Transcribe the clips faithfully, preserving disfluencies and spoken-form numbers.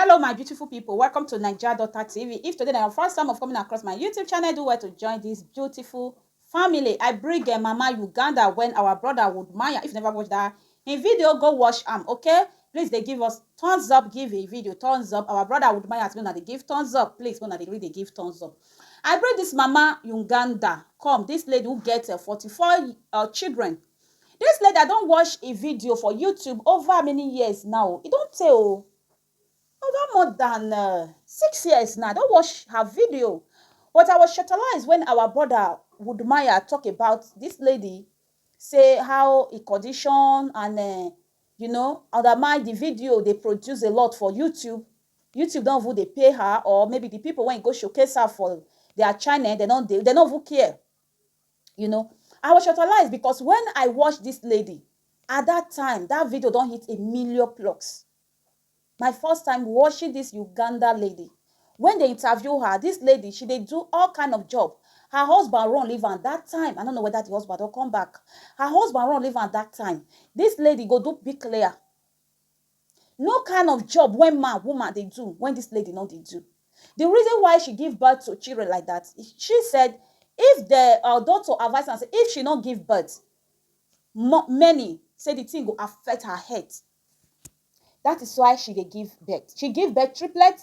Hello, my beautiful people. Welcome to Naija Daughter T V. If today na your first time of coming across my YouTube channel, do well to join this beautiful family. I bring uh, Mama Uganda when our brother Woodmaya. If you never watch that in video, go watch am, okay? Please, they give us thumbs up, give a video thumbs up. Our brother Woodmaya has been that they give thumbs up. Please, when they really give thumbs up. I bring this Mama Uganda come. This lady who get uh, forty-four uh, children. This lady, I don't watch a video for YouTube over many years now. It don't tell. Over more than uh, six years now, I don't watch her video. But I was shutterized when our brother Woodmaya talk about this lady, say how he condition and uh, you know undermine the video they produce a lot for YouTube. YouTube don't even they pay her, or maybe the people when go showcase her for their channel, they don't they, they don't even care. You know, I was shutterized because when I watched this lady at that time, that video don't hit a million plus. My first time watching this Uganda lady. When they interview her, this lady, she they do all kind of job. Her husband run leave am that time. I don't know whether the husband don't come back. Her husband run leave am that time. This lady go do big clear. No kind of job when man, woman they do, when this lady not they do. The reason why she give birth to children like that, she said, if the uh, doctor advise am say if she not give birth, mo- many say the thing go affect her health. That is why she dey give birth. She give birth triplet.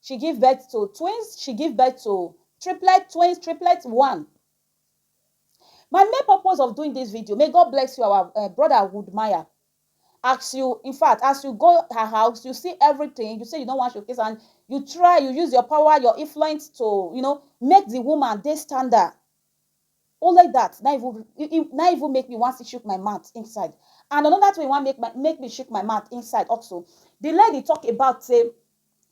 She give birth to twins. She give birth to triplet, twins, triplet, one. My main purpose of doing this video, may God bless you, our uh, brother Woodmaya. As you, in fact, as you go her house, you see everything. You say you don't want showcase, and you try, you use your power, your influence to, you know, make the woman dey standard. Only that, not even, it, it not even make me want to shook my mouth inside. And another thing want make my, make me shook my mouth inside also. The lady talk about say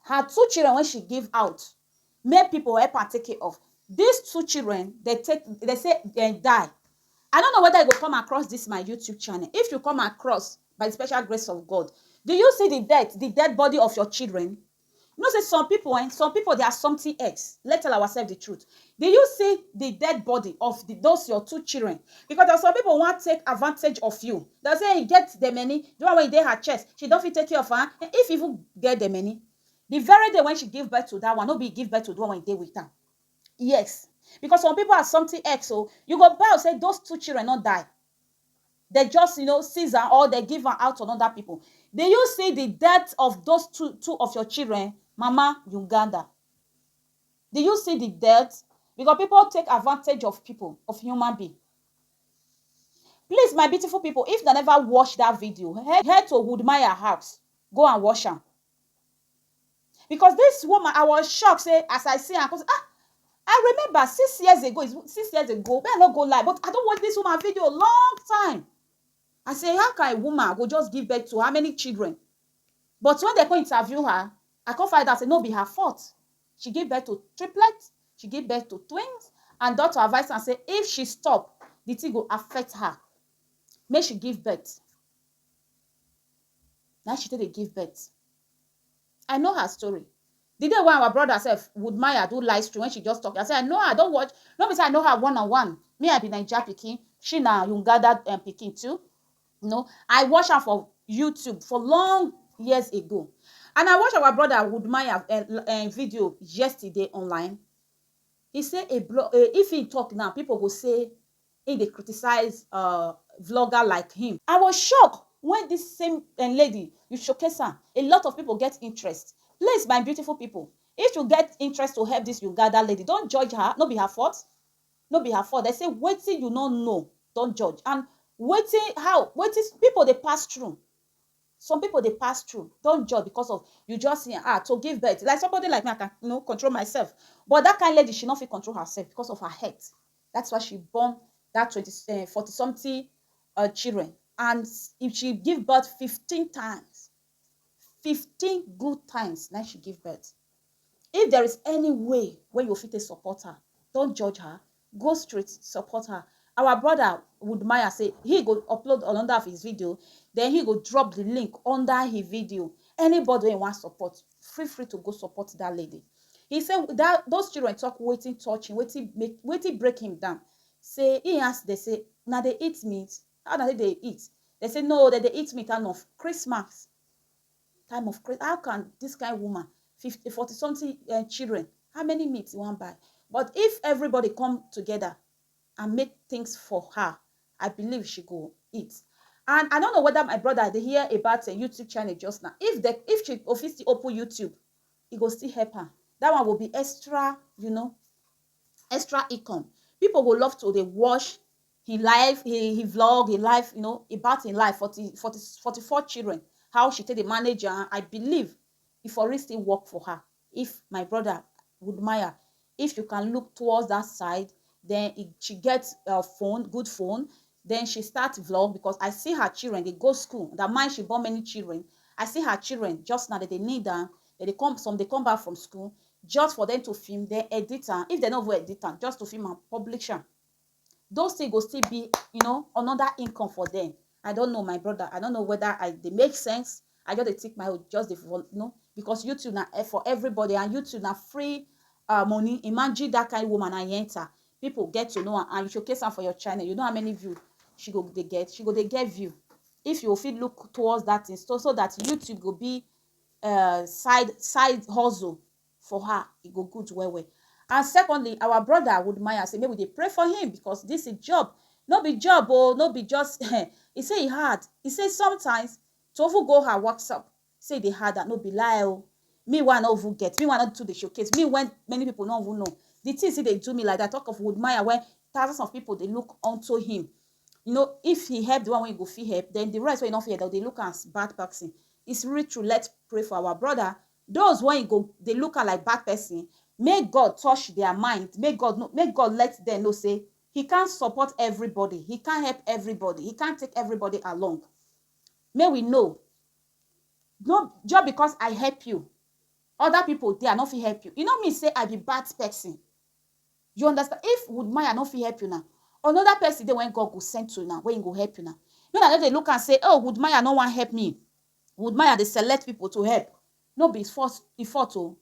her two children when she give out, make people help her take care of. These two children, they take, they say they die. I don't know whether you go come across this my YouTube channel. If you come across by the special grace of God, do you see the death, the dead body of your children? You know, say some people, eh, some people they are something else. Let's tell ourselves the truth. Do you see the dead body of the, those your two children? Because there are some people want take advantage of you. They say he get the money, the one wey dey her chest, she don't fit take care of her. And if you even get the money, the very day when she give birth to that one, no be give birth to the one wey dey with her. Yes, because some people are something else. So you go buy say those two children not die. They just, you know, seize her or they give her out to other people. Do you see the death of those two two of your children, Mama Uganda? Do you see the death? Because people take advantage of people, of human being. Please, my beautiful people, if they never watch that video, head, head to Woodmaya house, go and watch am. Because this woman, I was shocked. Say as I see her, I go say, ah, I remember six years ago. Is six years ago. But I not go lie, but I don't watch this woman video long time. I say, how can a woman go just give birth to how many children? But when they go interview her, I come find out say no be her fault. She give birth to triplets, she give birth to twins, and doctor advise her say if she stop, the thing go affect her. Make she give birth. Now she take dey give birth. I know her story. The day when our brother sef, Woodmaya, do live stream when she just talk, I say I know her, I don't watch. No be say I know her one on one. Me, I be Naija pikin. She na Uganda um, pikin too. You know, I watch her for YouTube for long years ago. And I watch our brother Woodmaya uh, uh, video yesterday online. He say a blog, uh, if he talk now, people go say he dey criticize uh, vlogger like him. I was shocked when this same uh, lady, you showcase her. A lot of people get interest. Please, my beautiful people, if you get interest to help this Uganda lady, don't judge her. No be her fault. No be her fault. They say wetin you no know, don't judge. And wetin how wetin people dey pass through. Some people dey pass through, don't judge because of you just see ah to give birth. Like somebody like me, I can you know control myself. But that kind lady, she no fit control herself because of her health. That's why she born that twenty, uh, forty something uh, children. And if she give birth fifteen times, fifteen good times, now she give birth. If there is any way where you fit take support her, don't judge her. Go straight, support her. Our brother Woodmaya say he go upload another of his video, then he go drop the link under his video. Anybody wey wan support, feel free to go support that lady. He say that those children talk wetin touch him, wetin make wetin break him down. Say he ask they say na dey eat meat? How na dey dey eat? They say no, they dey eat meat and of Christmas. Time of Christmas, how can this kind woman, fifty, forty something uh, children, how many meat you wan buy? But if everybody come together and make things for her, I believe she go eat. And I don't know whether my brother dey hear about a YouTube channel just now. If the if she office still open YouTube, e go still help her. That one will be extra, you know, extra income. People go love to dey watch him life, he he vlog, he life, you know, about him life, forty, forty, forty-four children, how she take dey manage am. I believe if for real still work for her. If my brother Woodmaya, if you can look towards that side, then e, she get a phone, good phone, then she start vlog because I see her children, they go school. That mind she born many children. I see her children just now that they need them, that they come, some they come back from school just for them to film, then edit am. If they no even edit am, just to film and publish am. Those things go still be, you know, another income for them. I don't know, my brother. I don't know whether I they make sense. I just dey take my own, just the, you know, because YouTube na eh, for everybody, and YouTube na free uh, money. Imagine that kind of woman I enter. People get to know her and you showcase her for your channel. You know how many view she go dey get? She go dey get view. If you fit look towards that thing, so so that YouTube go be uh, side side hustle for her, e go good well well. And secondly, our brother Woodmaya say make we dey pray for him because this is job. No be job, oh, no be just. He say e hard. He say sometimes to even go her WhatsApp, say e dey hard, and no be lie, oh. Me wey I no even get, me wey I no too dey showcase, me when many people no even know. The things he dey do me like that, talk of Woodmaya, when thousands of people dey look unto him. You know, if he help the one wey he go fit help, then the rest wey he no fit help, they look am as bad person. It's really true. Let's pray for our brother. Those wey he go dey look am like bad person, make God touch their mind. Make God know, make God let them know say he can't support everybody. He can't help everybody. He can't take everybody along. May we know. No, just because I help you, other people they are not fit help you. You know me say I be bad person. You understand? If Woodmaya no fit help you now, another person dey when God go send to now, when he go help you now. You know, they look and say, oh, Woodmaya no wan help me. Woodmaya dey select people to help. No be force e fault o.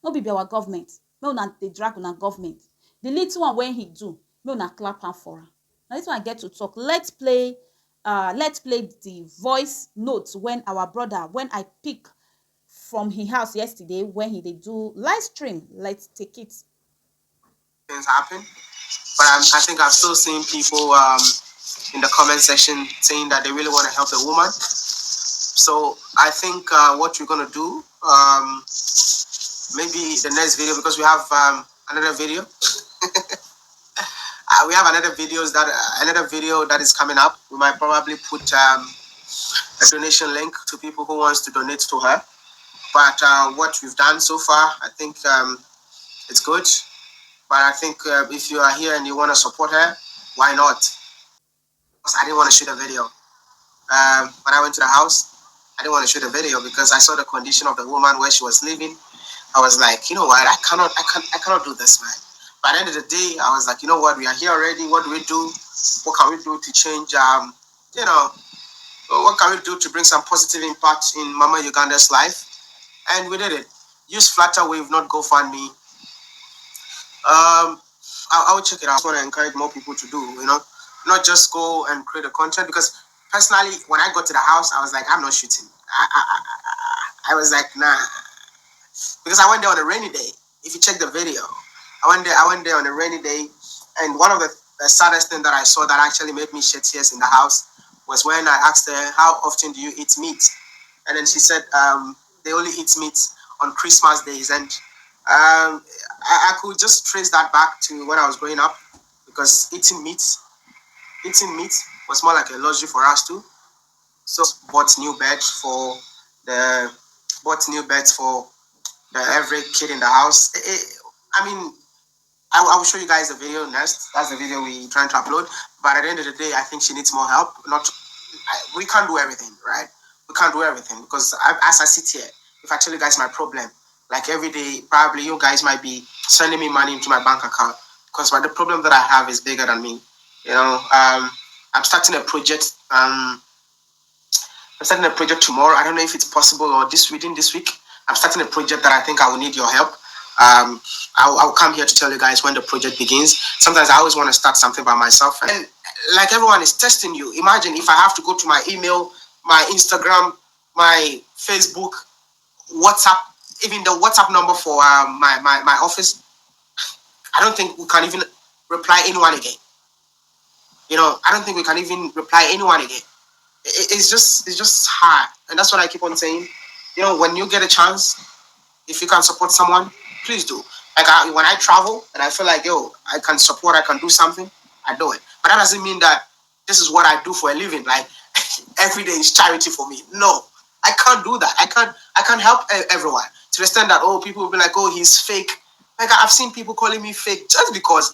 No be be our government. Make una dey drag una government. The little one when he do, make una clap am for am. Now this one I get to talk. Let's play uh let's play the voice note when our brother, when I pick from his house yesterday when he dey do live stream. Let's take it. Things happen. But I'm, I think I've still seen people um, in the comment section saying that they really want to help the woman. So I think uh, what we're going to do, um, maybe the next video, because we have um, another video. Uh, we have another videos that uh, another video that is coming up. We might probably put um, a donation link to people who wants to donate to her. But uh, what we've done so far, I think um, it's good. But I think uh, if you are here and you want to support her, why not? Because I didn't want to shoot a video. Um, when I went to the house, I didn't want to shoot a video because I saw the condition of the woman where she was living. I was like, you know what? I cannot, I can't, I cannot do this, man. By the end of the day, I was like, you know what? We are here already. What do we do? What can we do to change? Um, you know, what can we do to bring some positive impact in Mama Uganda's life? And we did it. Use Flutter Wave, not GoFundMe. Um, I, I would check it out. I want to encourage more people to do, you know, not just go and create a content. Because personally, when I got to the house, I was like, I'm not shooting. I, I, I, I was like, nah. Because I went there on a rainy day. If you check the video, I went there. I went there on a rainy day, and one of the, the saddest thing that I saw that actually made me shed tears in the house was when I asked her, how often do you eat meat? And then she said um, they only eat meat on Christmas days, and um, I, I could just trace that back to when I was growing up, because eating meat, eating meat was more like a luxury for us too. So bought new bed for the bought new beds for the every kid in the house. It, I mean, I, I will show you guys the video next. That's the video we trying to upload. But at the end of the day, I think she needs more help. Not I, we can't do everything, right? We can't do everything because I, as I sit here, if I tell you guys my problem, like every day, probably you guys might be sending me money into my bank account because the problem that I have is bigger than me. You know, um, I'm starting a project. Um, I'm starting a project tomorrow. I don't know if it's possible or this within this week. I'm starting a project that I think I will need your help. Um, I'll, I'll come here to tell you guys when the project begins. Sometimes I always want to start something by myself. And like everyone is testing you. Imagine if I have to go to my email, my Instagram, my Facebook, WhatsApp, even the WhatsApp number for uh, my, my my office. I don't think we can even reply anyone again. You know, I don't think we can even reply anyone again. It, it's just it's just hard, and that's what I keep on saying. You know, when you get a chance, if you can support someone, please do. Like I, when I travel and I feel like, yo, I can support, I can do something, I do it. But that doesn't mean that this is what I do for a living. Like every day is charity for me. No, I can't do that. I can't I can't help e- everyone to the extent that, oh, people will be like, oh, he's fake. Like I've seen people calling me fake just because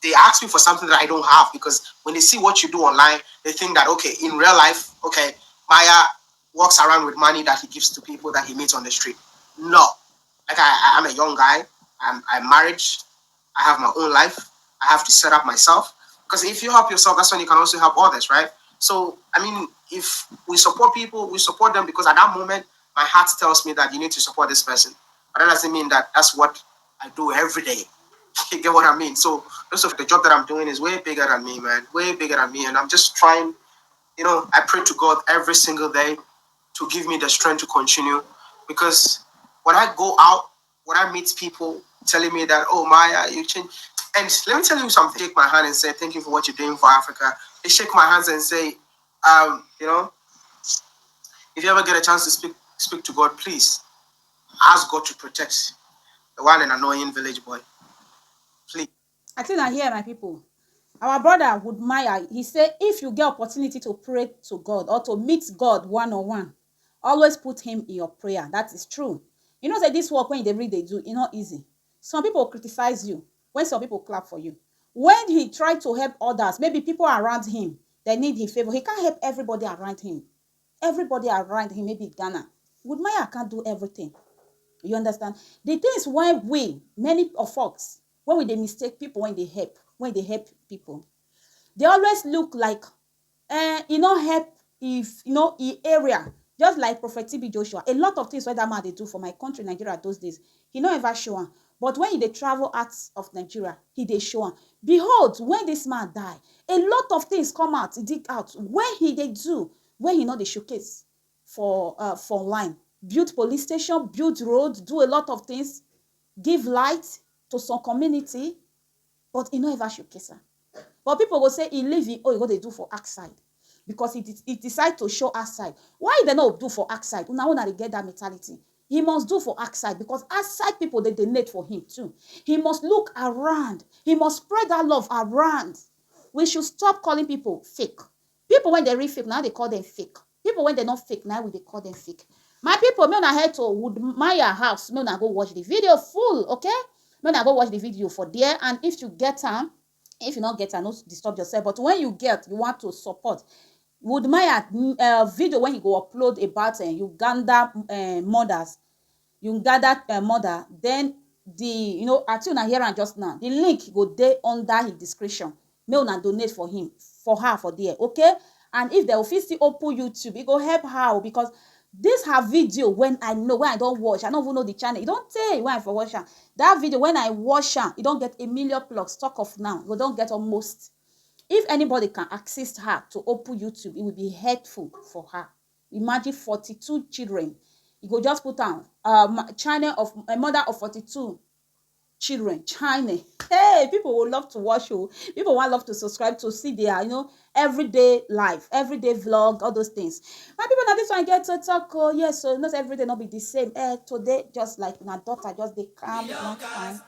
they ask me for something that I don't have. Because when they see what you do online, they think that, okay, in real life, okay, Maya walks around with money that he gives to people that he meets on the street. No, like I, I- I'm a young guy. I'm I'm married. I have my own life. I have to set up myself. Because if you help yourself, that's when you can also help others, right? So I mean, if we support people, we support them because at that moment, my heart tells me that you need to support this person. But that doesn't mean that that's what I do every day. You get what I mean? So most of the job that I'm doing is way bigger than me, man. Way bigger than me. And I'm just trying, you know, I pray to God every single day to give me the strength to continue. Because when I go out, when I meet people telling me that, oh, Maya, you change. And let me tell you something. Shake my hand and say, thank you for what you're doing for Africa. They shake my hands and say, um, you know, if you ever get a chance to speak speak to God, please ask God to protect the one and annoying village boy. Please. I think I hear my people. Our brother Woodmaya, he say if you get opportunity to pray to God or to meet God one on one, always put him in your prayer. That is true. You know that this work when they read they do, it's not easy. Some people criticize you when some people clap for you. When he tried to help others, maybe people around him they need his favor. He can't help everybody around him. Everybody around him, maybe Ghana. Woodmaya can't do everything. You understand? The things why we, many of us, when we they mistake people when they help, when they help people, they always look like eh, e no help if you know e area. Just like Prophet T B Joshua, a lot of things wey that man dey do for my country, Nigeria, those days, he no ever show am. But when he dey travel out of Nigeria, he dey show am. Behold, when this man die, a lot of things come out, e dig out, wey he dey do, wey he no dey showcase for uh, for online. Build police station, build road, do a lot of things, give light to some community, but e no ever showcase am. But people go say e leave him own, e go dey do for outside because he, de- he decide to show outside. Why they no do for outside? Una una dey get that mentality. He must do for outside because outside people dey donate for him too. He must look around. He must spread that love around. We should stop calling people fake. People when they real fake, now they call them fake. People when they not fake, now we they call them fake. My people, me una head to Woodmaya house. Me una go watch the video full, okay? Me una go watch the video for there. And if you get am, if you not get am, no disturb yourself. But when you get, you want to support. Woodmaya uh, video when he go upload about uh, Uganda uh, mothers, Uganda uh, mother, then the you know until una hear am just now, the link go dey under his description. Make una donate for him, for her, for there, okay? And if they fit still open YouTube, e go help her o, because this her video when I know, when I don watch, I no even know the channel. E don tey when I for watch am. That video when I watch am, e don get a million plus. Talk of now, e go don get almost. If anybody can assist her to open YouTube, it will be helpful for her. Imagine forty-two children. You go just put am um, channel of a mother of forty-two children, china. Hey, people will love to watch you. People will love to subscribe to see their you know everyday life, everyday vlog, all those things. My people, now this one get to talk. Oh yes, so not every day not be the same. Eh, today just like my daughter just dey calm, not fine.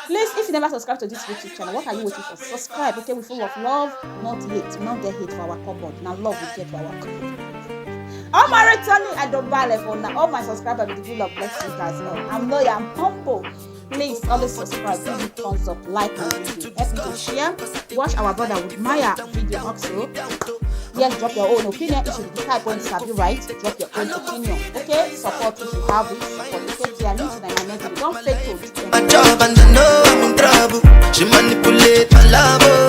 Please, if you never subscribe to this YouTube channel, what are you waiting for? Subscribe, okay? We full of love, not hate. We not get hate for our cupboard. Now love we get for our cupboard. All my returning, I don't buy for now. All my subscribers, the full of blessings as well. I'm loyal, I'm humble. Please always subscribe, give me thumbs up, like my video, help me to share. Watch our brother Woodmaya video also. Yes, drop your own opinion. If you type on sabi right, drop your own opinion. Okay, support if you have it. Support. Take care. Meet you in my next video. Don't fail to My job and I know I'm in trouble. She manipulate my love. Oh.